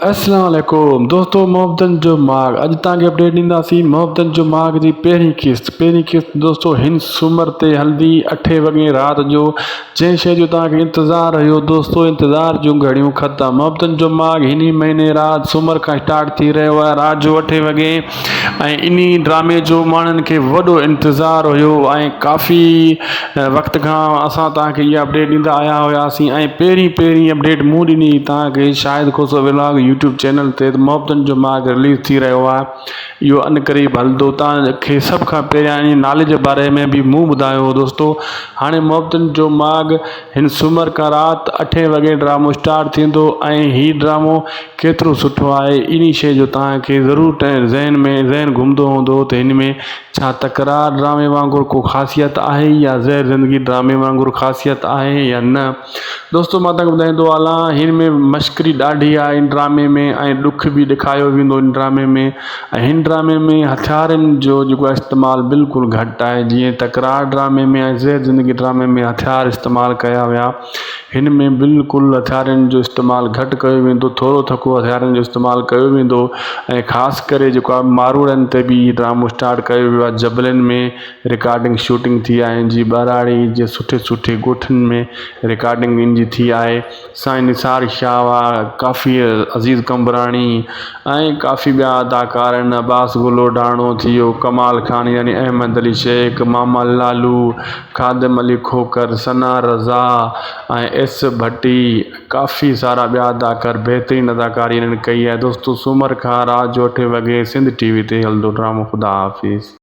اسلام عليڪم دوستو محبتن جو ماڳ اڄ توهان کي اپڊيٽ ڏينداسين محبتن جو ماڳ جي پهرين قسط پهرين قسط دوستو هن سومر تي هلندي اٺين وڳي رات جو جنهن شيء جو توهان کي انتظار هيو دوستو انتظار جون گهڙيون ختم محبتن جو ماڳ هن ئي مهيني رات سومر کان اسٽارٽ ٿي رهيو آهي رات جو اٺين وڳي ۽ انهي ڊرامي جو ماڻهن کي وڏو انتظار هيو ۽ ڪافي وقت کان اسان توهان کي اها اپڊيٽ ڏيندا آيا هياسين ۽ پهرين پهرين اپڊيٽ مون ڏني توهان کي Shahid Khoso vlog YouTube channel تي ته محبتن جو ماڳ رليز ٿي رهيو آهي اهو ان قريب هلندو توهان کي سڀ کان پهريان انهي نالي جي باري ۾ به مون ٻڌايو هو دوستو هاڻي محبتن جو ماڳ هن سومر کان رات اٺين وڳي ڊرامو اسٽارٽ ٿيندو ۽ هي ڊرامو ڪيترو سٺو آهي انهي شيء جو توهان کي ضرور ذهن ۾ ذهن گهمندو هوندو ته هن ۾ ڇا تڪرار ڊرامي وانگر ڪو خاصيت آهي يا زهر زندگي ڊرامي وانگر خاصيت آهي يا نه دوستو مان توهان کي ٻڌائيندو هلان هن ۾ مشڪري ڏاڍي آهي ان ڊرامي ۾ ۽ ڏک به ڏيکاريو ويندو ان ڊرامي ۾ ۽ هن ڊرامي ۾ هٿيارن جو جيڪو آهي استعمال بلڪل گهٽ آهي جيئن تڪرار ڊرامي ۾ ۽ زهر زندگي ڊرامي ۾ هٿيار استعمال ڪيا ويا هن ۾ بلڪل هٿيارن جو استعمال گهٽ ڪيو ويندو ٿورو ٿڪو هٿيارن جو استعمال ڪيو ويندو ۽ خاص ڪري جيڪو آهي ماروئڙن تي به هي ڊرامو اسٽارٽ ڪيو ويو آهي جبلن ۾ رڪارڊنگ شوٽنگ ٿي آهي ان جي ٻهراڙي جي سٺي سٺي ڳوٺن ۾ رڪارڊنگ ان جي ٿي آهي سائين نثار شاهه ڪافي عزيز قمبراڻي ۽ ڪافي ٻيا اداڪار آهن عباس گل اوڍاڻو ٿي ويو ڪمال خان يعني احمد علي شيخ ماما لالو خادم علي کوکر ثنا رضا ۽ ايس ڀٽي ڪافي سارا ٻيا اداڪار بهترين اداڪاري انهن ڪئي آهي دوستو سومر کان رات جو اٺين وڳي سنڌ ٽي وي تي هلندو ڊرامو خدا حافظ.